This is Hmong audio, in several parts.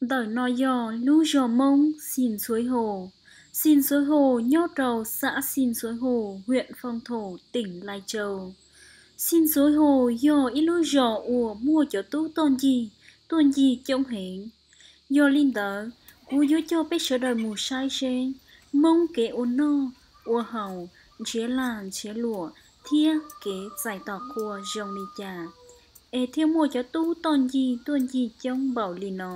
Ntawm no yog lub zos Hmoob Xis Ntxhuav Hos. Xis Ntxhuav Hos nyob rau xav Xis Ntxhuav Hos, hwm Foos Thum, teem Lais Tsau. Xis Ntxhuav Hos yog ib lub zos uas muaj cov tub toj ncig tuaj ncig coob heev. Yog li ntawd, kuv yuav coj peb sawv daws mus saib seb Hmoob kev ua noj, ua haus, nrhiav lag nrhiav luam thiab kev txais tos qhua zoo li cas, es thiaj muaj cov tub toj ncig tuaj ncig coob npaum li no.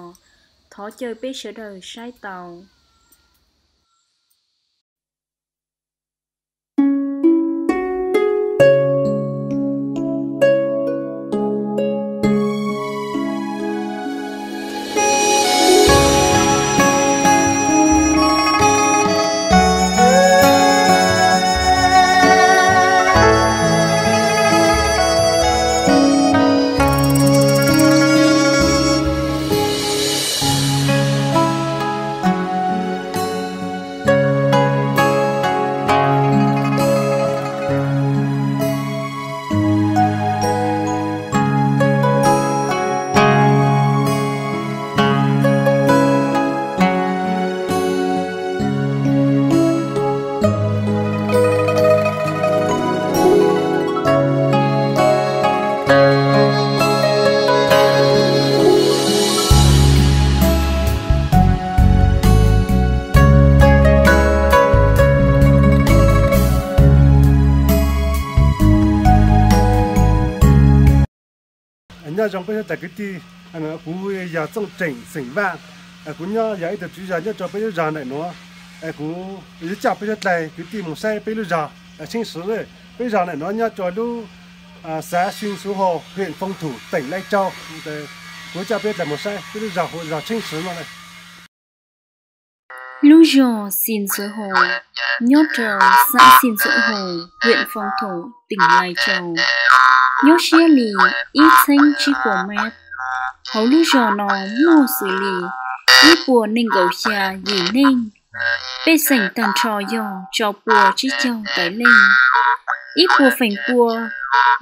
Thov caw peb sawv daws saib tau. Nyob zoo peb sawv daws kwv tij, kuv yog Txooj Tseem xeem Vaj, kuv nyob yog ib tug tswv zos nyob rau peb lub zos ntawm nuav. Kuv yuav coj peb sawv daws kwv tij mus saib peb lub zos Tsheeb Swv. Peb zos ntawm nuav nyob rau lub xav Xis Ntxhuav Hos, hwm Foos Thum, teem Lais Tsau. Kuv coj peb sawv daws mus saib peb lub zos hu zos Tsheeb Swv no. Lub zos Xis Ntxhuav Hos nyob rau xav Xis Ntxhuav Hos, hwm Foos Thum, teem Lais Tsau, nyob siab li ib txheeb tsib puas mev. Hauv lub zos no muaj xws li ib puas nees nkaum xya yim neej, pej xeem tag nrho yog rau pua tsib caug tawm leej. Ib puas feem pua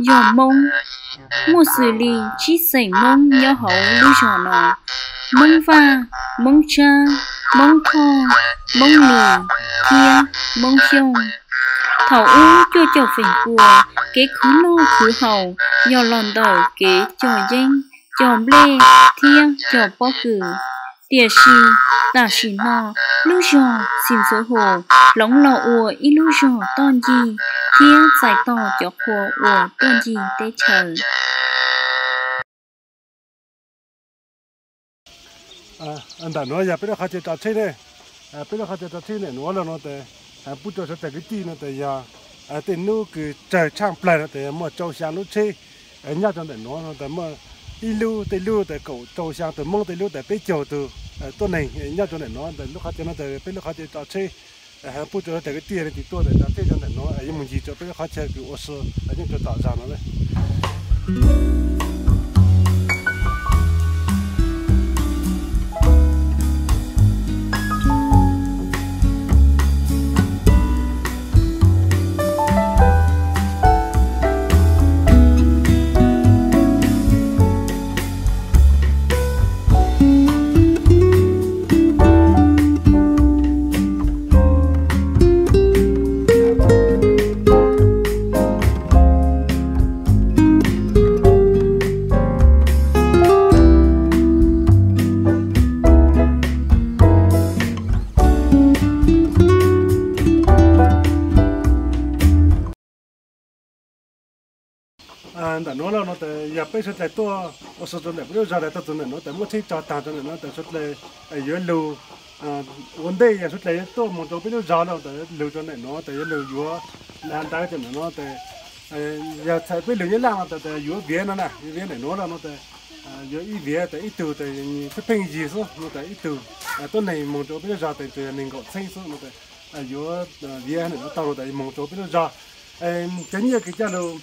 yog Hmoob, muaj xws li tsib xeem Hmoob nyob hauv lub zos no: Hmoob Vaj, Hmoob Tsab, Hmoob Thoj, Hmoob Lis thiab Hmoob Xyooj. Thaum ub cuaj caum feem pua kev khwv noj khwv haus yog los ntawm kev cog yeeb, cog nplej thiab cog pob kws. Tiam sis tam sim no lub zos Xis Ntxhuav Hos hloov los ua ib lub zos toj ncig thiab txais tos cov qhua uas tuaj ncig teb chaws. Ntawm nuav yog peb lub qhov chaw tso tsheb ne. Peb lub qhov chaw tso tsheb ntawm nuav los no tas, pub rau sawv daws kwv tij no tas yog tej nub kws tsawg tshaaj plawg no tas yog muaj rau xyaa lub tsheb nyob rau ntawm nuav no tas muaj ib lub, tej lub tas kaum rau xyaa tug Moob, tej lub tas peb caug tug tuab neeg nyob rau ntawm nuav. Ntawm lub qhov chaw no tas peb lub qhov chaw tso tsheb, pub rau sawv daws kwv tij leej twg tuaj tas tso tsheb rau ntawm nuav yuav mus ncig rau peb lub qhov chaw kws ua si nyob rau tom zos no. Ntawm nuav los no tas yog peb sawv daws tuaj ua si rau ntawm peb lub zos tas tuaj txug ntawm nuav tas muab tsheb tso taag rau ntawm nuav tas sawv daws yuav lug ua ntej, yog sawv daws yuav tuaj moog rau peb lub zos los tas lug rau ntawm nuav tas yuav lug yuav ntawv rau ntawm nuav tas yog txhais peb lug Nyab Laj no tas yuav viav no na, yuav viav ntawm nuav los no tas yuav ib viav tas ib tug tas pheej pheej yig xwb no tas ib tug tuab neeg moog rau peb lub zos tas tsuas yog neeg nkaum txheeb xwb no tas yuav viav ntawm nuav tau no tas moog rau peb lub zos. Cov nyiaj kws coj lug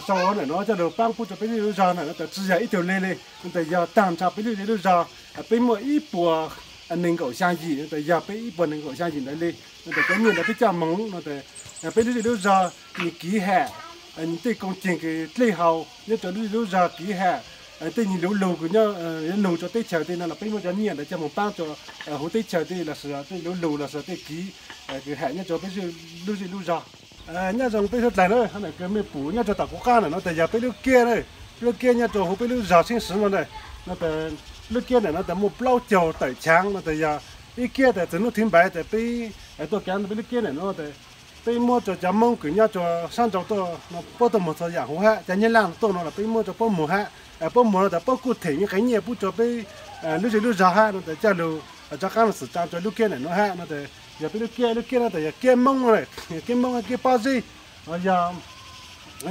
sau ntawm nuav coj lug paab pub rau peb lub zos ntawm nuav tas tsi yog ib tug le le no tas yog taag nrho peb lub zej lub zog. Peb muaj ib puas nees nkaum xya yim no tas yog peb ib puas nees nkaum xya yim ntawd li. No tas cov nyiaj ntawd peb coj moog no tas peb lub zej lub zog nws kiv ham tej koom ceeg kws dlej haus nyob rau lub zej lub zog, kiv ham tej nyuag luv lug kws nyob yuav nug rau teb chaws tej no los peb muab cov nyiaj ntawd coj moog paab rau huv teb chaws tej los sis tej luv lug los sis tej kiv kws ham nyob rau peb lub zej lub zog. Nyob zoo peb suav dlawg na, kws mej pum nyob rau tom kuv qab ntawm no tas yog peb lub kiab na, peb lub kiab nyob rau huv peb lub zog Tsheeb Swv no na. No tas lub kiab ntawm no tas muaj plaub caug tawm chaav no tas yog ib kiab tas txug nub thib npav tas peb tuaj kaav peb lub kiab ntawm no tas peb muab rau cov Moob kws nyob rau saab nrau tuaj no puab tuaj muag txhua yaam huv hab cov Nyab Laaj tuaj no los peb muab rau puab muag hab. Puab muag no tas puab kuj them ib qee nyiaj pub rau peb lub zej lub zog hab no tas coj lug rov qaab lug xwm tsaa rau lub kiab ntawm no hab no tas yog peb lub kiab, lub kiab no tas yog kiab Moob, kiab Moob kiab pob zeb. Yog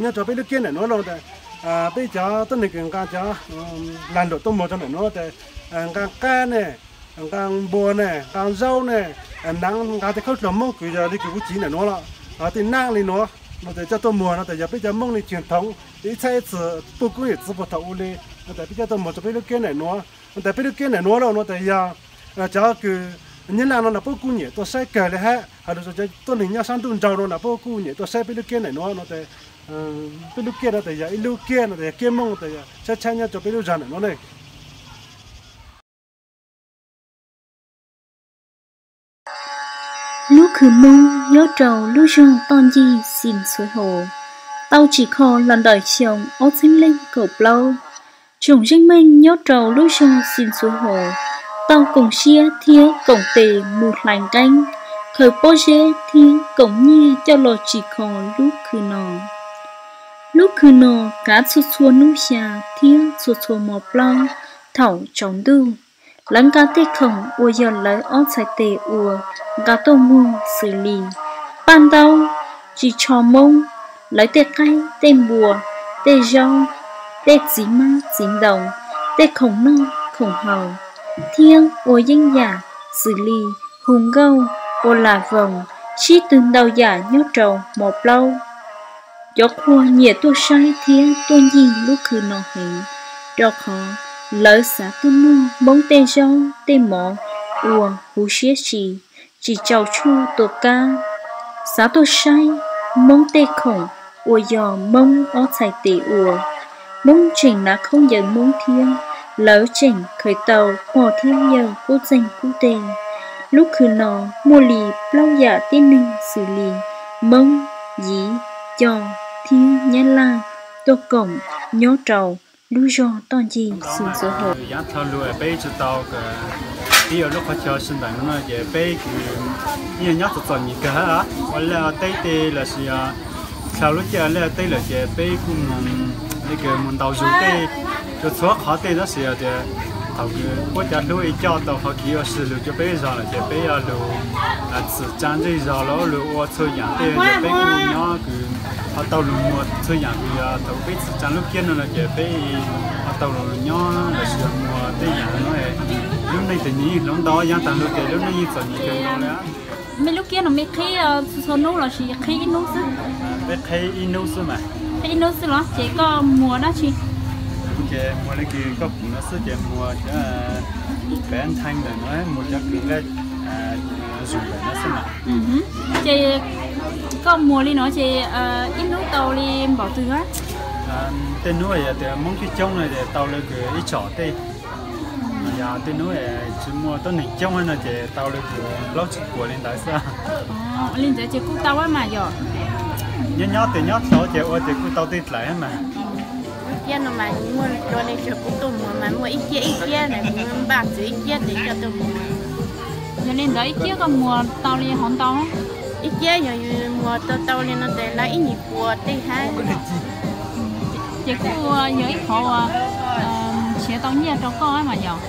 nyob rau peb lub kiab ntawm nuav los tas peb cov tuab neeg kws nqaa cov lag luam tuaj muag rau ntawm nuav tas nqaa qaab ne, nqaa npua ne, nqaa zaub ne, naav, nqaa tej khaub dluag Moob kws yog le kws kuv civ ntawm nuav los tej naab le nuav no tas coj tuaj muag no tas yog peb cov Moob le tseem thoov ib txhab ib txhis puj koob yawm txiv puag thaum ub le no tas peb coj tuaj muag rau peb lub kiab ntawm nuav no tas peb lub kiab ntawm nuav los no tas yog cov kws Nyab Laaj no los puab kuj nyiam tuaj saib kawg le hab, has lug rau cov tuab neeg nyob saab ntuj nrau no los puab kuj nyiam tuaj saib peb lub kiab ntawm nuav no tas peb lub kiab no tas yog ib lub kiab no tas yog kiab Moob tas yog tshaib tshaib nyob rau peb lub zog ntawm nuav ne. Lub khw Moob nyob rau lub zog toj ncig Xeev Xuaiv Hos tau tsim kho los ntawm xyoo ob txheeb leej kaum plaub. Tsoom zeej meej nyob rau lub zog Xeev Xuaiv Hos tau koom siab thiab koom tes mus hlais nqeeb, khaws pob zeb thiab koom nyiaj coj los tsim kho lub khw no. Lub khw no kav txhua txhua hnub xya thiab txhua txhua mo plaub thaum tsaus ntuj. Lawv nqa tej khoom uas yog lawv ob txhais tes ua nqa tuaj muag xws li paj ntaub, ris tsho Moob, lawv tej qaib tej npua, tej zaub, tej txiv mab txiv ntoo, tej khoom noj khoom haus, thiab ua yeeb yam xws li hu nkauj, ua las voos, sib tw ntau yam nyob rau mo plaub. Cov qhua nyiam tuaj saib thiab tuaj ncig lub khw no heev, rau qhov lawv xav tuaj noj Moob tej zaub tej mov uas huv siab si, tsis tsaus tshuaj tua kab, xav tuaj saib Moob tej khoom uas yog Moob ob txhais tes ua. Moob tseem hnav khaub ncaws Moob thiab lawv tseem khaws tau pog thiab yawg qub txeeg qub teg. Lub khw no muaj li plaub yam tib neeg xws li Moob, Yiv, Co thiab Nyab Laj tuaj koom nyob rau lub zog toj ncig Xeev Xuaiv Hos. Yaav dlhau lug peb tsi tau pib yuav lub qhov chaw sib ntaus no ces peb kws ib yam nyob txom txom nyem kawg hab, ua laj teb tej los sis dlhau lub caij laj teb lawm ces peb kuj mus, le kws mus ntaus zug tej rua txhua qhov tej tab sis tias thaum kws puab cov hlub coj tau qhov kev ua si lug rua peb zog lawm ces peb yuav lug txhim tsaa ntsej zog los lug ua txhua yaam tej, peb kuj nyob kws ho tau lug muag txhua yaam kws yog thaum peb txhim tsaa lub kiab no no ces peb ho tau lug nyob los sis muag tej yaam no. Lub neej txom nyem hloov ntau, yaav taag lug ces lub neej yeej txom nyem kawg nkaus le. Mej lub kiab no mej qhib txhua txhua nub los sis qhib ib nub xwb? Peb qhib ib nub xwb mas. Qhib ib nub xwb los ces koj muag dab tsi? Ces muag le kws koj pum no xwb ces muag cov peb nthaej ntawm no, muag cov kws nqaij zug ntawm no xwb mas. Ces koj muag li no ces ib nub tau li npaum twg? Tej nub yog tias Moob coob coob no ces tau le kws ib tsom tej. Yog tej nub tsi muaj tuab neeg coob no ces tau le kws plaub tsib puas li ntawd xwb. Li ntawd ces kuj tau mas yog. Nyob nyob tes nyob tau ces ua ces kuj tau tej dlaim mas. Lub kiab no mas muaj dlua le tsuas kuv tuaj muag mas muaj ib kiab ib kiab na, kuv npaj txug ib kiab tes coj tuaj muag. Yog li ntawd ib kiab koj muag tau li hov ntau? Ib kiab yog yus muag tau tau li no tes lawv ib nyuag puas tej hab. Ces kuj yog ib qhov uas nrhiav tau nyiaj rau koj mas yog.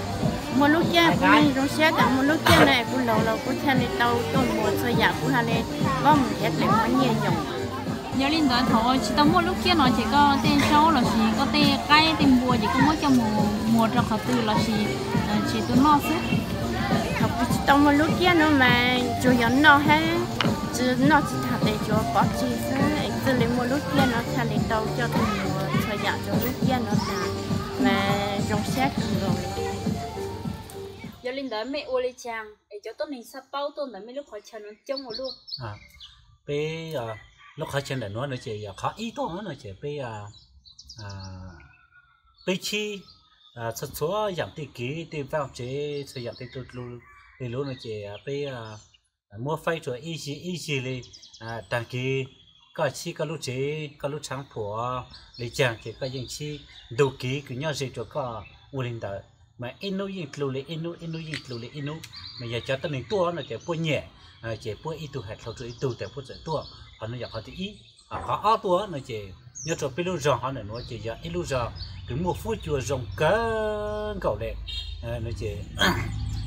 Muaj lub kiab kuv yeej zoo siab tas muaj lub kiab no es kuv laug los kuv thiaj li tau tuaj muag txhua yaam kuv ha le paub mus nrhiav dlaim muaj nyiaj yoos. Yog li ntawd thaum tsi tau muaj lub kiab no ces koj tej zaub los sis koj tej qaib tej npua ces koj muab coj mus muag rau qhov twg los sis tsev tus noj xwb? Thaum kuv tsi tau muaj lub kiab no mas tsuas yog noj hab, tsi noj tsi tag tes tsuas pov tseg xwb es txawm le muaj lub kiab no thiaj li tau coj tuaj muag txhua yaam rau lub kiab no tas mas zoo siab kawg nkaus li. Yog li ntawd mej ua li cas es cov tuab neeg xaj paub tuaj ntawm mej lub qhov chaw no coob ua luaj? Peb lub qhov chaw ntawm nuav no ces yog qhov ib tuaj no ces peb peb chib txhua txhua yaam tej kev tej vaaj tsev txhua yaam tej tug dlug li lub no ces peb muab faib rua ib yig ib yig li. Taag kev koj chib koj lub tsev koj lub tshaav phuam li caag ces koj yeej chib ntug kev kws nyob ze rua koj ua li ntawd, mas ib nub yeej dlug li ib nub ib nub yeej dlug li ib nub. Mas yog cov tuab neeg tuaj no ces puab nyam, ces puab ib tug has dlhau rua ib tug tas puab txawm tuaj. Qhov no yog qhov thib ib. Qhov ob tuaj no ces nyob rua peb lub zog hov ntawm nuav ces yog ib lub zog kws muaj fuab cua zoo kawg nkaus le.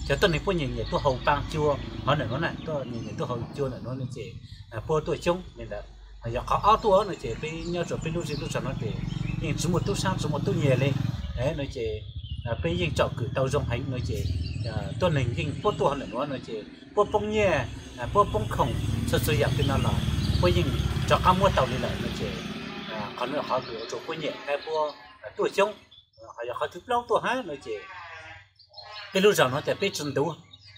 Cov tuab neeg puab nyam nyam tuaj haus paaj cua hov ntawm nuav na, tuab nyam nyam tuaj haus cua ntawm nuav no ces puab tuaj coob li ntawd. Yog qhov ob tuaj no ces peb nyob rua peb lub zej lub zog no ces yeej tsi muaj tub saab tsi muaj tub nyam li no ces peb yeej tsom kwm tau zoo heev no ces tuab neeg yeej puab tuaj hov ntawm nuav no ces puab poob nyiaj, puab poob khoom txhua txhua yaam tej no los puab yeej rov qaab muab tau li lawm no ces qhov nuav qhov kws ua rua puab nyam thiab puab tuaj coob. Ho yog qhov thib plaub tuaj hab no ces peb lub zog nuav tas peb tsi ntuv,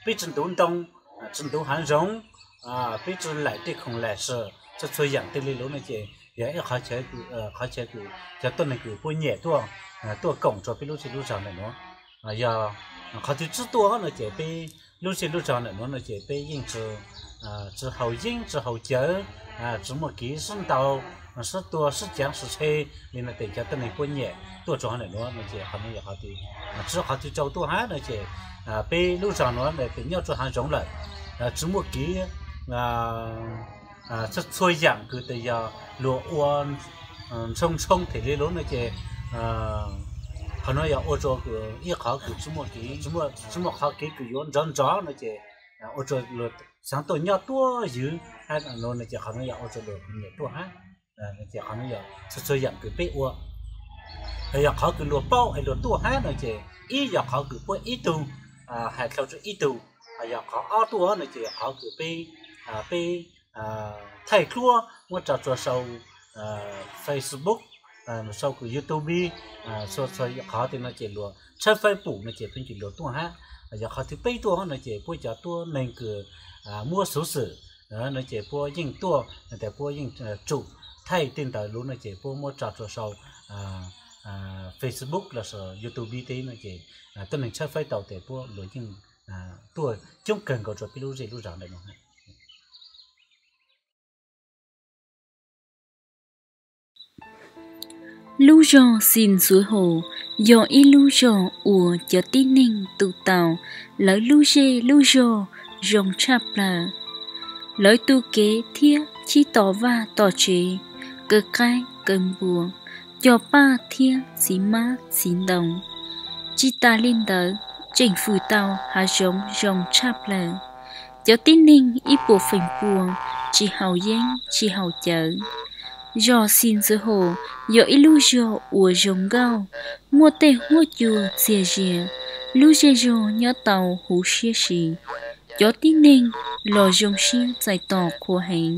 peb tsi ntuv ntoo, tsi ntuv haav zoov, peb tsi laim tej khoom laim sim txhua txhua yaam tej li lub no ces yog ib qhov chaw kws cov tuab neeg kws puab nyam tuaj, tuaj koom rua peb lub zej lub zog ntawm nuav. Yog qhov thib tsib tuaj no ces peb lub zej lub zog ntawm nuav no ces peb yeej tsi haus yeeb tsi haus cawv, tsi muaj kev sib ntaus, sib tua sib caav sib tshe li no ces cov tuab neeg puab nyam tuaj rua hov ntawm nuav no ces qhov nuav yog qhov thib tsib. Qhov thib rau tuaj hab no ces peb lub zog nuav tas nyob rua haav zoov lawm, tsi muaj kev txhua txhua yaam kws tas yog luag ua ntshoo ntshoo them li lub no ces qhov nuav yog ua rua ib qhov kws tsi muaj kev, tsi muaj qhov kev kws yuav nrov nrov no ces ua rua luag xaav tuaj nyob tuaj ywv hab no ces qhov nuav yog ua rua luag nyam tuaj hab. Ces qhov nuav yog txhua txhua yaam kws peb ua, yog qhov kws luag paub es luag tuaj hab no ces ib yog qhov kws puab ib tug has dlhau rua ib tug, yog qhov ob tuaj no ces qhov kws peb, peb thaij duab muab tso rua sau Facebook, sau kws YouTube, txhua txhua qhov tej no ces luag tshawb faib pum no ces pheej ces luag tuaj hab. Yog qhov thib peb tuaj no ces puab cov tuab neeg kws muab xuv xwm no ces puab yeej tuaj tas puab yeej tsum thaij tej ntawd lub no ces puab muab tso rua sau Facebook los sis YouTube tej no ces tuab neeg tshawb faib tau tas puab luag yeej tuaj coob kawg nkaus rua peb lub zej lub zog ntawm no. Lub zog Xis Ntxwv Haus yog ib lub zog uas cov tib neeg tu tau lawv lub zej lub zog zoo tshaj plaws. Lawv tu kev thiab chib tos vaj tos tsev, kaw qaib kaw npua, cog paj thiab txiv mab txiv ntoo. Tsis tas li ntawd, tseem fwm tau hav zoov zoo tshaj plaws. Cov tib neeg ib puas feem pua tsis haus yeeb tsis haus cawv. Zos Xis Ntxwv Haus yog ib lub zog uas zoo nkauj, muaj tej huab cua txias zias, lub zej zog nyob tau huv siab si. Cov tib neeg los zoo siab txais tos qhua heev,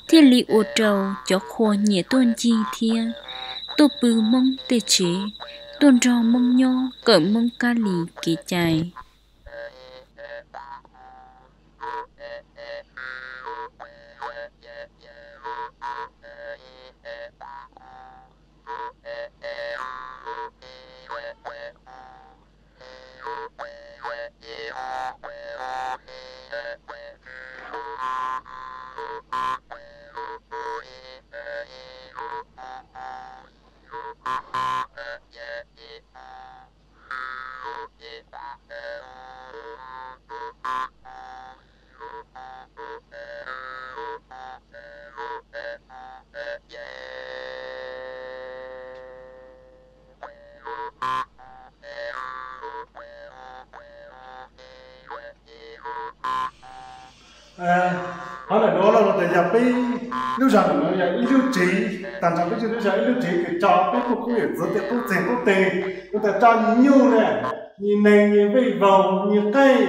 thiaj li ua rau cov qhua nyiam tuaj ncig thiab tuaj pw Hmoob tej tsev, tuaj nrog Hmoob nyob kawm Hmoob kab lis kev cai. Qhov ntawm nuav los tas yog peb lub zog ntawm nuav yog ib lub tsev, tag nrho peb lub zog ib lub tsev kws tso peb pug kub yawm txwv tej qub txeeg qub teg, kuj tas tso nyias nyuj na, nyias neeg, nyias vej vaug, nyias qeej,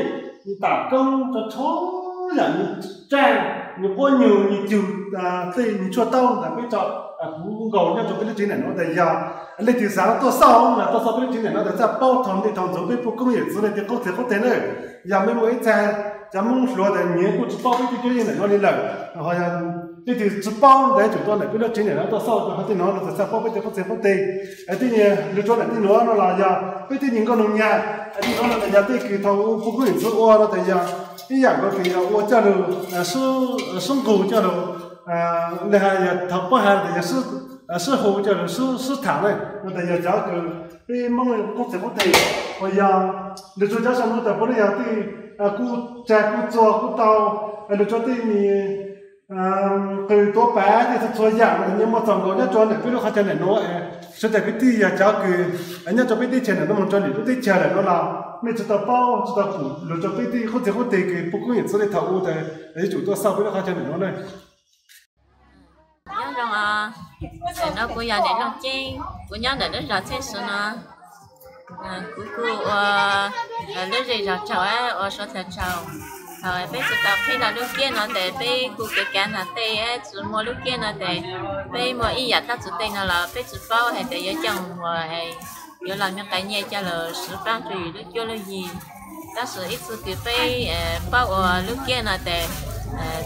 nyias tam koob, tso txhua yam, nyias tsaaj, nyias quab nyuag, nyias cug, tej nyias tshuaj taub ntawd peb tso kuv nkaus nyob rau peb lub tsev neeg no tas yog leej twg xav tuaj xauj no tuaj xauj peb lub tsev neeg no tas txhaj paub thaum ntej thaum ntxov peb puj koob yawm txwv leej twg qub txhia qub teg na. Yog mej muaj ib txhia cov Moob hluas tas nyias kuj tsis paub peb tej cuab yeej ntawm no li lawm, ho yog leej twg tsis paub ntawd yuav tsum tuaj ntawm peb lub tsev neeg no tuaj xauj rau qhov tej no no tas txhaj paub peb tej qub txhia qub teg. Tej niag lug rau ntawm tej nuav no los yog peb tej niag nkauj nug nyag, tej no no tas yog tej kws thaum puj koob yawm txwv ua no tas yog ib yam nkaus kws yog ua coj lug sib nqug coj lug, le has yog thaum pab has tas yog sib hu coj lug sib tham na, no tas yog cov kws peb Moob qub txhia qub teg. Uas yog lug rau cov sau no tas puav leej yog tej kuj tsag kuj txuag kuj tau, lug rau tej niag qws tuav pav tej txhua txhua yam no tas nyias muaj txaus nkaus nyob rau ntawm peb lub qhov chaw ntawm nuav. Suav dlawg kwv tij yog cov kws nyob rau peb teb chaws ntawm nuav moog rau lwm lub teb chaws lawm no los mej tsis tau paub tsis tau pum lug rau peb tej qub txhia qub teg kws puj koob yawm txwv leej thaum ub tas yuav tsum tuaj xauj peb lub qhov chaw ntawm nuav na. Nyob zoo, no kuv yog Niam Looj Ceeb, kuv nyob ntawm lub zos Txheej Sw no. Kuv kuj ua lub zej zog tsaug, ua suav dlawg tsaug. Thaum peb tsis tau qhib lub kiab no tes peb kuj kev kav ntag tej, tsis muaj lub kiab no tes peb muaj ib yam tab txwv tej no los peb tsis paub hais tias yuav coj mus muag, yuav los me qais nyiaj coj los siv paab rua yus lub cuab lub yig. Tab sis ib txhia kws peb paub ua lub kiab no tes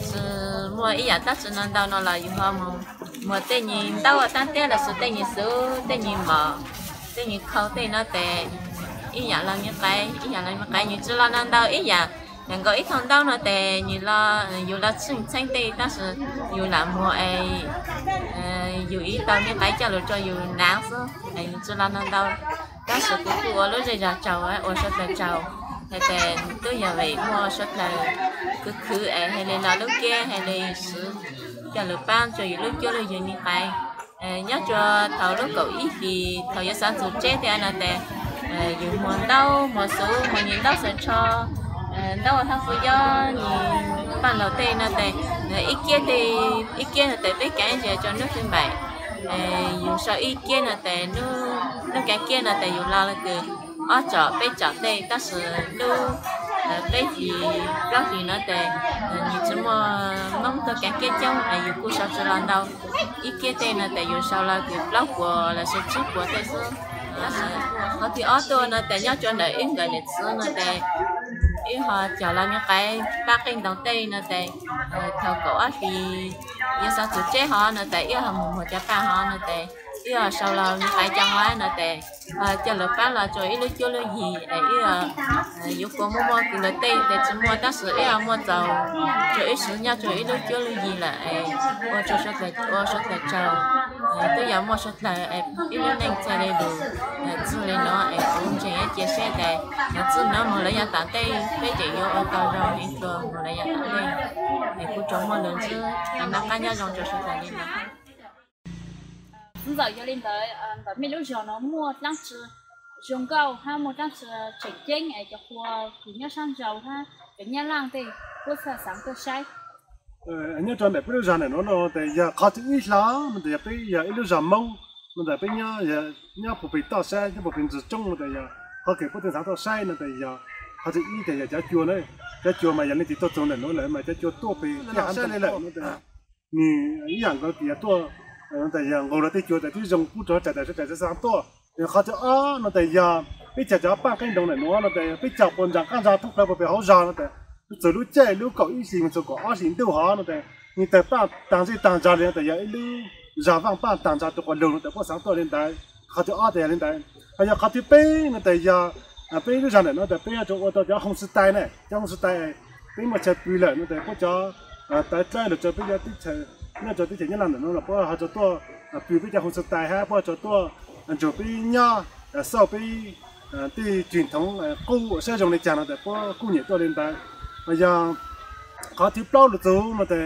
tsis muaj ib yam tab txwv no ntau no los yus ho mus muag tej nyuag ntaub taab tiab los sis tej nyuag xuv, tej nyuag mom, tej nyuag khau tej no tes ib yam los me qais, ib yam los me qais, nyuag tsis los no ntau ib yam. Yam nkaus ib thooj ntaub no tes nyuag los yus los tsheej txheeb tej tab sis yus lam muag es yus ib tau me qais coj lug rua yus naav xwb es yus tsis los no ntau. Tab sis kuv kuj ua lub zej zog tsaug, ua suav dlawg tsaug, hais tias twb yog vim muaj suav dlawg khwv khwv es hais li los lub kiab hais li siv coj lug paab rua yus lub cuab lub yig me qais. Nyob rua thaum lub kaum ib hlis thaum yuav xav txug tseb tej no tes yus muag ntaub muag xuv muag nyuag ntaub xaws tsho, ntaub ua hlab fuj yob, nyuag paaj laug tej no tes ib kiab tej, ib kiab no tes peb kaav ntsia rua nub fij npaim, yus sau ib kiab no tes nub kaav kiab no tes yus los kws ob tsom peb tsom tej tab sis lub peb hlis plaub hlis no tes nyuag tsis muaj Moob tuaj kaav kiab coob es yus kuj sau tsis los ntau. Ib kiab tej no tes yus sau los kws plaub puas los sis tsib puas tej xwb. Tab sis qhov thib ob tuaj no tes nyob rua ntawm wb nkawm niam txiv no tes wb ho cog los me qais paab qeej ntoos tej no tes thaum kaum ob hlis yuav xav txug tseb hov no tes wb ho mus muag cov paaj hov no tes wb ho sau los me qais cov hov no tes coj lug paab los rua ib lub cuab lub yig es wb yuav puas muaj muaj kws lawv tej tes tsis muaj tab sis wb ho muaj txaus rua wb siv nyob rua ib lub cuab lub yig lawm es ua rua, ua suav dlawg tsaug. Twb yog muaj suav dlawg es ib lub neej txawg le lug txug le nuav es kuv ntseeg ib cia siab tes txug nuav moog lawv yav tom ntej peb tseem yuav ua tau zoo heev dlua moog lawv yav tom ntej. Es kuv tsuas muaj lug ntsib, noj qab nyob zoo rua suav dlawg le nuav. Txiv ntxawm, yog le ntawd ntawm mej lub zog no muaj dlaab tsi zoo nkauj hab muaj dlaab tsi tseem ceeb es cov qhua kws nyob saab nraud hab cov nyab laaj tej puab txhaj xaav tuaj saib? Nyob rua ntawm peb lub zog ntawm nuav no tes yog qhov thib ib hlo no tes yog peb yog ib lub zog Moob no tes peb nyob puag peg toj saib nyob puag peg ntsis roob no tes yog qhov kws puab txhaj xaav tuaj saib no tes yog qhov thib ib tes yog cov cua na. Cov cua mas yog leej twg tuaj txug ntawm nuav lawm mas cov cua tuaj peg saib le lawm no tes nwg ib yam nkaus tes yog tuaj tes yog nqug lawv tej cua tes twb zoo pub rua sawv daws, sawv daws txhaj xaav tuaj. Qhov thib ob no tes yog peb cog cov paaj qeej ntoos ntawm nuav no tes peb cog puas nraag qaab nraag thoob plawg puag peg hauv zog no tes txug lub caij lub kaum ib hlis moog txug kaum ob hlis ntuj hov no tes nwg tawg paaj taag zej taag zog le no tes yog ib lub zog vaaj paaj taag zog rua quas lug no tes puab xaav tuaj le ntawd. Qhov thib ob tes yog le ntawd. Ho yog qhov thib peb no tes yog peb lub zog ntawm no tes peb yuav tsum ua tau cov homestay na, cov homestay peb muaj chaw pw lawm no tes puab cov tawv dlawb lug rua peb cov teb chaws, nyob rua teb chaws Nyab Laaj ntawm no los puab ho tau tuaj pw peb cov homestay hab puab ho tau tuaj nrug peb nyob, xauj peb tej twiag thoov qub sab zoo le caag no tes puab kuj nyiam tuaj le ntawd. Ho yog qhov thib plaub lug txug no tes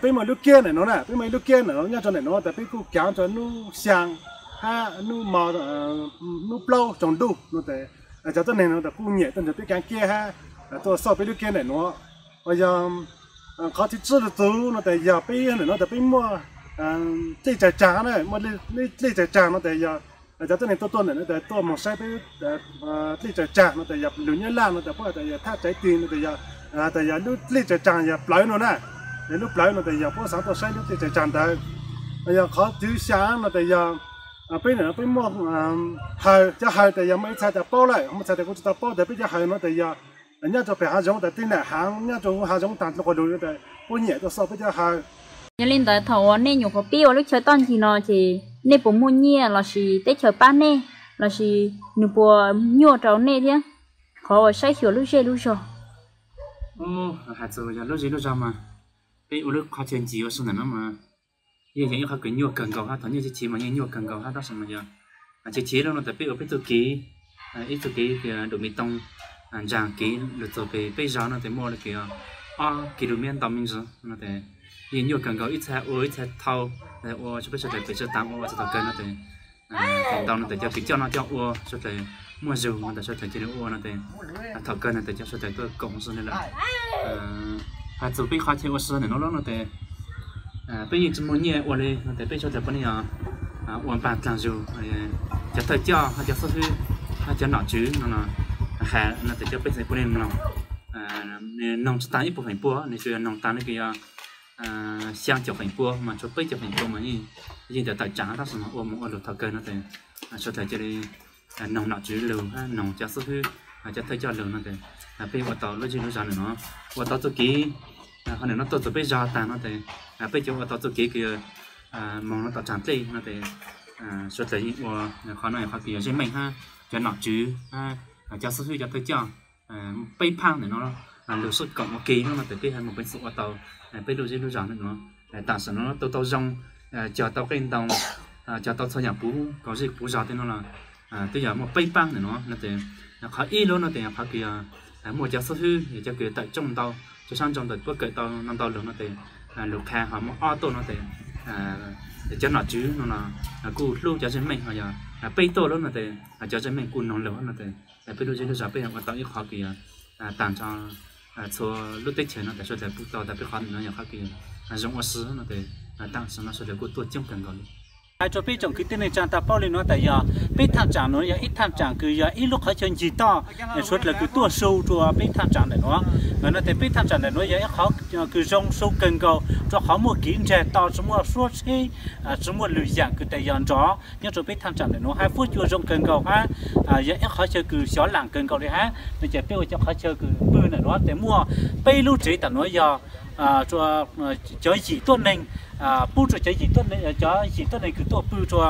peb muaj lub kiab ntawm no na, peb muaj ib lub kiab ntawm no nyob rua ntawm no tes peb kuj kaav rua nub xyaa hab nub mo, nub plaub tsaus ntuj no tes cov tuab neeg no tes kuj nyiam tuaj nrug peb kaav kiab hab tuaj xauj peb lub kiab ntawm no. Ho yog qhov thib tsib lug txug no tes yog peb ntawm no tes peb muaj dlej tsaws tsaag na, muaj dlej tsaws tsaag no tes yog cov tuab neeg tuaj tuaj ntawm no tes tuaj moog saib peb dlej tsaws tsaag no tes yog lug Nyab Laaj no tes puab has tas yog thaj tsaiv twg no tes yog, tas yog lub dlej tsaws tsaag yog plawv no na. Yog lub plawv no tes yog puab xaav tuaj saib lub dlej tsaws tsaag ntawd. Yog qhov thib xya no tes yog peb nam no peb muaj haws, cov haws tes yog muaj ib txhais tes paub lawm, muaj txhais tes kuv tsis tau paub tes peb cov haws no tes yog nyob rau pem hav zoov tes tej nam heev nyob rau hav zoov tag quas lug tes puab nyiam tuaj xauj peb cov haws. Yog li ntawd thaum uas nej nyuam qhuav pib ua lub chaw toj ncig no ces nej puas muaj nyiaj lossis teb chaws pab nej, lossis nws puas nyuaj rau nej thiab qhov uas saib xyuas lub zej lub zog? Hais txog yog lub zej lub zog mas peb ua lub qhov chaw ncig ua si ntawm no mas yeej yog ib qhov kws nyuaj kawg nkaus hab, thaum nyuaj chiv chiv mas yeej nyuaj kawg nkaus hab, tab sis mas yog chiv chiv lawm no tes peb ua peb txuj kev, ib txuj kev dum me too, ntsaag kev lug txug pem peb zog no tes muaj li kws ob kis lus mev ntau me ntsis no tes yeej nyuaj kawg nkaus, ib txhia ua ib txhia thau, ua peb suav dlawg pem suav taag ua ua txhua thaum kawg no tes feem ntau no tes cov kws coj noj coj ua suav dlawg muaj zug no tes suav dlawg cia li ua no tes thaum kawg no tes cov suav dlawg tuaj koom xwb li lawm. Hais txug peb qhov chaw ua si ntawm no lawm no tes peb yeej tsis muaj nyiaj ua li no tes peb suav dlawg puav leej yog ua npaag dlaag zug, cov thawj coj, cov xib hwb, cov nom tswv no has no tes cov pej xeem puav leej mloog, nws noog tsis taag ib puas feem pua, nws tsuas yog noog taag li kws yog xyaa caum feem pua mas tshuav peb caum feem pua mas yeej tawm tsaam, tab sis mas ua mus ua lug thaum kawg no tes suav dlawg cia li noog nom tswv lug, noog cov xib hwb, cov thawj coj lug no tes peb ua tau lub zej lub zog ntawm no, ua tau txuj kev, qhov ntawm no tuaj txug peb zog taag no tes peb cov ua tau txuj kev kws moog no tom tsaam dlej no tes suav dlawg yeej ua qhov no qhov kws yog zeej meej hab cov nom tswv, cov xib hwb, cov thawj coj peb phaaj ntawm no lug xub koom ua ke lub no tes peb ha moog peev xwm ua tau peb lub zej lub zog ntawm no. Taam sim no tau tau zoo, cog tau qeej ntoo, cog tau txhua yaam puv kaum zej puv zog tej no los twb yog muaj peb paab ntawm no no tes qhov ib lub no tes qhov kws yog muaj cov xib hwb, cov kws tawm tsooj ntau, cov sab nraud ntawm puab kawm tau ntau ntau lug no tes lug qha ho muaj ob tuaj no tes cov nom tswv no los kuj hlub cov zeej meej, ho yog peb tuaj lub no tes cov zeej meej kuj noog lug no tes peb lub zej lub zog peb yog ua tau ib qhov kws yog taag nrho txhua lub teb chaws no tes suav dlawg pum tau tas peb qhov ntawm no yog qhov kws zoo ua si no tes taam sim no suav dlawg kuj tuaj coob kawg nkaus li. Hais rua peb tsoom kwv tij neej tsaa tau paub li nuav tas yog peb thaaj tsaam nuav yog ib thaaj tsaam kws yog ib lub qhov chaw ncig toj, suav dlawg kws tuaj su rua peb thaaj tsaam ntawm nuav. No tes peb thaaj tsaam ntawm nuav yog ib qhov kws zoo su kawg nkaus rua qhov muaj kev nraag to, tsi muaj suab tsheb, tsi muaj lwm yaam kws tas yog nrov nyob rua peb thaaj tsaam ntawm nuav hab fuab cua zoo kawg nkaus hab yog ib qhov chaw kws xyov laam kawg nkaus li hab. No ces peb ua cov qhov chaw kws pw ntawm nuav tes muaj peb lub tsev tam nuav yog cov yim tuab neeg, pub rua cov yim tuab neeg kws tuaj pw rua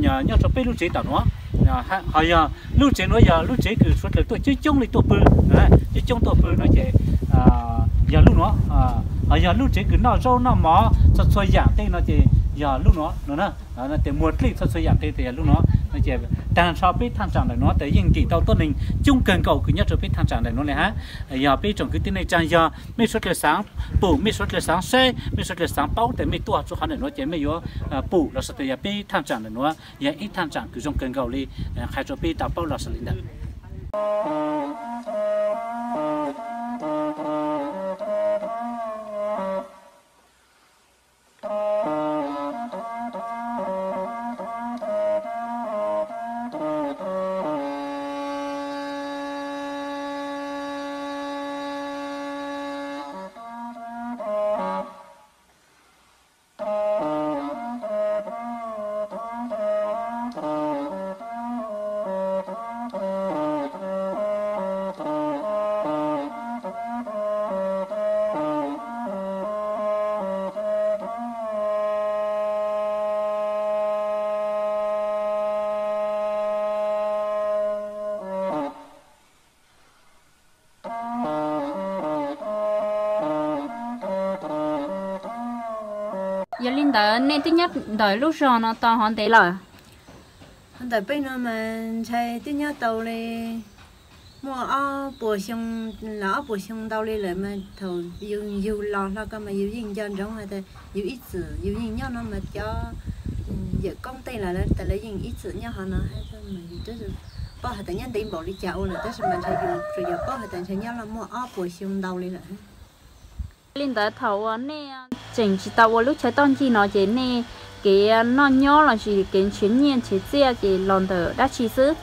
nyob rua peb lub tsev tam nuav. Ho yog lub tsev nuav yog lub tsev kws suav dlawg tuaj coob coob li tuaj pw, coob coob tuaj pw no ces yog lub nuav. Ho yog lub tsev kws noj zaub noj mov txhua txhua yaam tej no ces yog lub nuav no na. Tes muag dlej txhua txhua yaam tej tes yog lub nuav no ces taag nrho peb thaaj tsaam ntawm nuav tes yeej nkim tau tuab neeg coob kawg nkaus kws nyob rua peb thaaj tsaam ntawm nuav li hab. Yog peb tsoom kwv tij neej tsaa yog mej suav dlawg xaav pum, mej suav dlawg xaav saib, mej suav dlawg xaav paub tes mej tuaj rua qhov ntawm nuav ces mej yuav pum los sis tas yog peb thaaj tsaam ntawm nuav yog ib thaaj tsaam kws zoo kawg nkaus li, qha rua peb tau paub los sis li ntawd. Yog li ntawd nej twb nyob ntawm lub zog no tau hov ntev lawm? Ntawm peb no mas ntshai twb nyob tau li muaj ob puas xyoo, los ob puas xyoo ntau li lawm mas thaum yug los hlo ko mas yug yeej nco ntsoov has tas yug ib txwm yug yeej nyob no mas cov yawm koob tej los lawv tas lawv yeej ib txwm nyob hov no hab mas yug twb paub has tas nyob ntev npaum li cas ua lawm tab sis mas ntshai yug tsuas yog paub has tas ntshai nyob los muaj ob puas xyoo ntau li lawm. Li ntawd thaum uas nej tseem tsis tau ua lub chaw toj ncig no ces nej kev noj nyob los sis kev nrhiav nyiaj nrhiav txiaj ces los ntawm dab tsi xwb?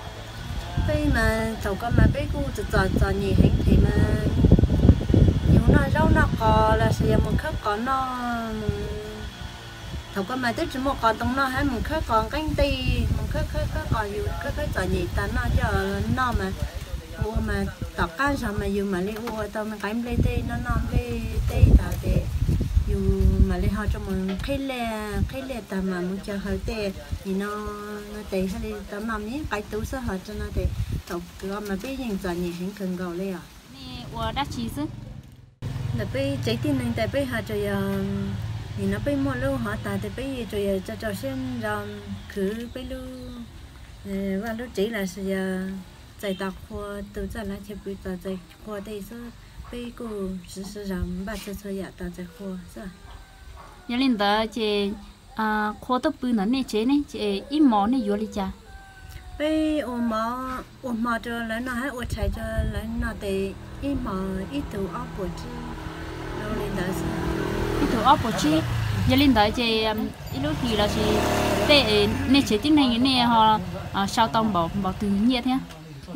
Peb mas thaum ko mas peb kuj txom txom nyem heev thiab mas yug noj zaub noj qos los sis yog mus khawb qos noj, mus Thaum ko mas twb tsis muaj qos ntoo noj hab, mus khawb qos nqeeb tej, mus khawb khawb khawb qos, yus khawb khawb txom nyem tag noj coj noj mas, ua mas tom qab zog mas yus mam li ua tau me nqaij nplej tej noj, noj nplej tej tag ces yus mam li ho rua mus qhib liaj, qhib liaj tag mas mus caw hawv tej, nim no tes hab li tau noj me qais tub xwb ho rua no tes thaum kws mas peb yeej txom nyem heev kawg nkaus li os. Nej ua dab tsi xwb? Ntawm peb tsev tib neeg tes peb ho tsuas yog, nim no peb muaj lub hov tag tes peb tsuas yog rau rau siab ntso khwv peb lub vaj lub tsev los sis yog txais tos qhua, tus txoj lav chaw pw tos txais qhua tej xwb, peb kuj siv siv zog npaj txhua txhua yam tos txais qhua xwb. Yog li ntawd ces qhua tuaj pw ntawm nej tsev ne ces ib hmos nej yuav li cas? Peb ua hmo, ua hmo rau lawv noj hab ua tshais rau lawv noj tes ib hmos ib tug ob puas tsib, li ntawd xwb. Ib tug ob puas tsib. Yog li ntawd ces ib lub hlis los sis tej nej tsev tib neeg nej ho sau tau npaum twg nyiaj thiab?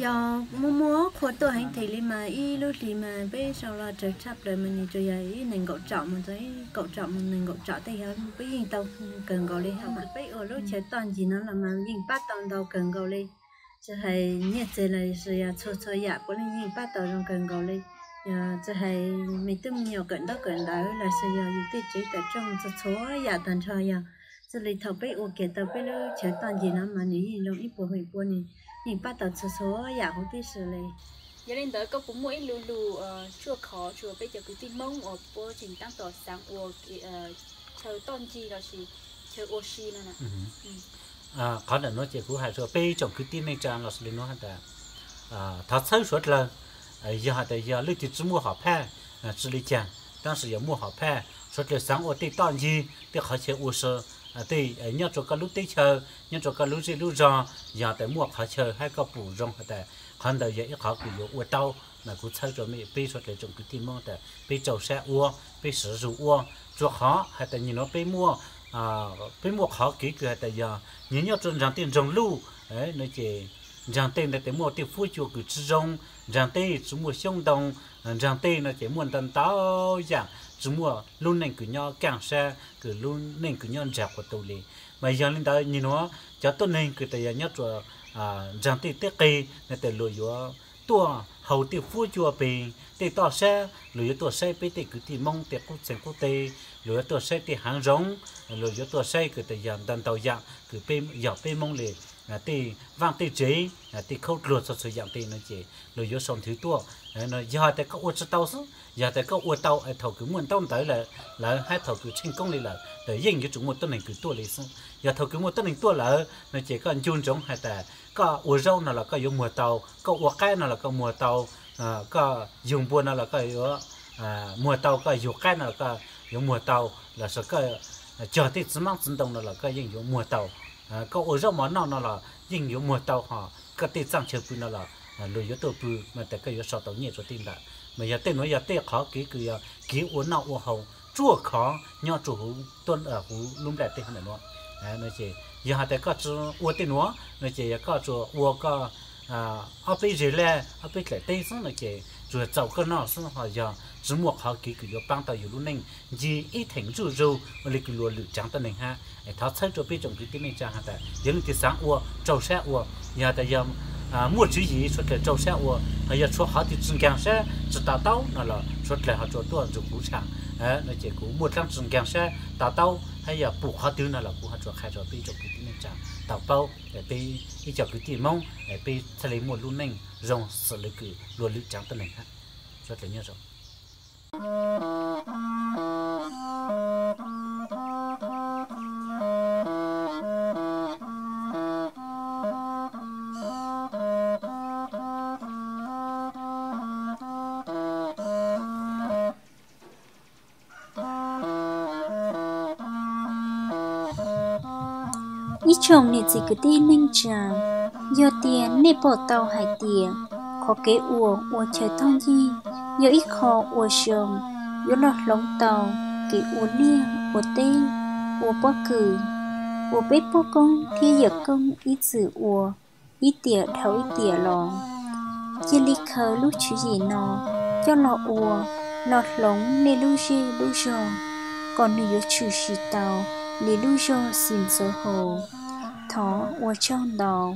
Yog muaj muaj qhua tuaj heev thiaj li mas ib lub hlis mas peb sau los raws tshaj plaws mas nws tsuas yog ib nees nkaum tsom mus txog ib kaum tsom mus nees nkaum tsom tej yog peb yeej tau kawg nkaus li hab mas. Peb ua lub chaw toj ncig no los mas yeej pab tau ntau kawg nkaus li. Tsis hais nyiaj txiag los sis yog txhua txhua yam puav leej yeej pab tau zoo kawg nkaus li. Yog tsis hais me tub me nyuam kawm ntaub kawm ntawv los sis yog yus tej tsev tawm rooj txhua txhua yam tag nrho yog txij li thaum peb ua kiag tau peb lub chaw toj ncig no mas nws yeej zoo ib puas feem pua, nws yeej pab tau txhua txhua yam huv tib si li. Yog li ntawd koj puas muaj ib lu lus tsuaj khov rua peb cov kwv tij Hmoob uas puab tseem taab tom xaav ua chaw toj ncig los sis chaw ua si no? Qhov ntawm nuav ces kuv hais rua peb tsoom kwv tij neej tsa los sis li nuav has tas, thov txhawb suav dlawg, yog has tas yog leej twg tsi muaj hom phaj, tsi li caag, tab sis yog muaj hom phaj suav dlawg xaav ua tej toj ncig tej qhov chaw ua si, tej nyob rua koj lub teb chaws, nyob rua koj lub zej lub zog, yog tas muaj qhov chaw hab koj pum zoo has tas qhov ntawd yog ib qhov kws yuav ua tau, mas kuv txhawb rua peb suav dlawg tsoom kwv tij Moob tas peb rau sab ua, peb sawv zug ua, rua qhov has tas nyim nuav peb muaj, peb muaj qhov kev kws has tas yog nyias nyob rua nraag tej nroog luj, no ces nraag tej ntawd tes muaj tej fuab cua kws tsi zoo, nraag tej tsi muaj xyoob ntoo, nraag tej no ces muaj ntau ntau yam tsi muaj lub neej kws nyob kaaj sab, kws lub neej kws nyob nraag quas tu li. Mas yog li ntawd nyim nuav cov tuab neeg kws tas yog nyob rua nraag tej teb qig no tes luas yuav tuaj haus tej fuab cua peg tej toj sab, luas yuav tuaj saib peb tej kwv tij Moob tej qub txeeg qub teg, luas yuav tuaj saib tej haav zoov, luas yuav tuaj saib kws tas yog ntau ntau yam kws yog peb Moob li, tej vaaj tej tsev, tej khaub dluag txhua txhua yam tej no ces luas yuav sau nthwv tuaj. Yog tas koj ua tsi tau xwb, yog tas koj ua tau thaum kws muaj ntaub ntawv lawm hab thaum kws tsheej koob li lawm tas yeej yuav tsum muaj tuab neeg kws tuaj li xwb. Yog thaum kws muaj tuab neeg tuaj lawm no ces koj ncu ntsoov has tas koj ua zaub no los koj yuav muag tau, koj ua qaib no los koj muag tau, koj yug npua no los koj yuav muag tau, koj yug qaib no los koj yuav muag tau, los sis koj cog tej txiv maab txiv ntoo no los koj yeej yuav muag tau, koj ua zaub mov noj no los yeej yuav muag tau, ho koj tej txaaj chaw pw no los luas yuav tuaj pw mas tas koj yuav sau tau nyiaj rua tej ntawd. Mas yog tej nuav yog tej qhov kev kws yog kev ua noj ua haus tsuaj khov nyob rua huv, huv lub nplaj teb hov ntawm nuav. Yog has tas koj tsi ua tej nuav no ces yog koj tsuas ua koj ob peb zeg laj ob peb dlaim teb xwb no ces tsuas txaus koj noj xwb, ho yog tsi muaj qhov kev kws yuav paab tau yug lub neej ncig ib theem zuj zug ua le kws luas lwm tsaav tuab neeg hab. Thov txhawb rua peb tsoom kwv tij neej tsa has tas yog leej twg xaav ua rau sab ua, yog has tas yog muaj tswv yim suav dlawg rau sab ua, ho yog tshuav qhov twg tsi nkaag sab tsi to taub no los suav dlawg ho tsuas tuaj nrug kuv tshaj no ces kuv muaj dlaab tsi nkaag sab to taub hab yog pum qhov twg no los kuv ho tsuas qha rua peb tsoom kwv tij neej tsa tau paub, peb ib co kwv tij Moob peb txhaj le muaj lub neej zoo xws le kws luas lwm tsaav tuab neeg hab. Suav dlawg nyob zoo. Ib tsoom niam txiv kwv tij neej tsa, yog tias nej pom tau hais tias qhov kev ua ua chaw toj ncig yog ib qho ua zoo, yuav los hloov tau kev ua liaj ua teb, ua pob kws, ua peb pob koob thiab yawm koob ib txwm ua ib tiam dhau ib tiam los. Cia li khaws lub tswv yim no coj los ua, los hloov nej lub zej lub zog kom nws yuav tshwm sim tau. li lub zog Xim Txwv Hus. Thov ua tsaug ntau.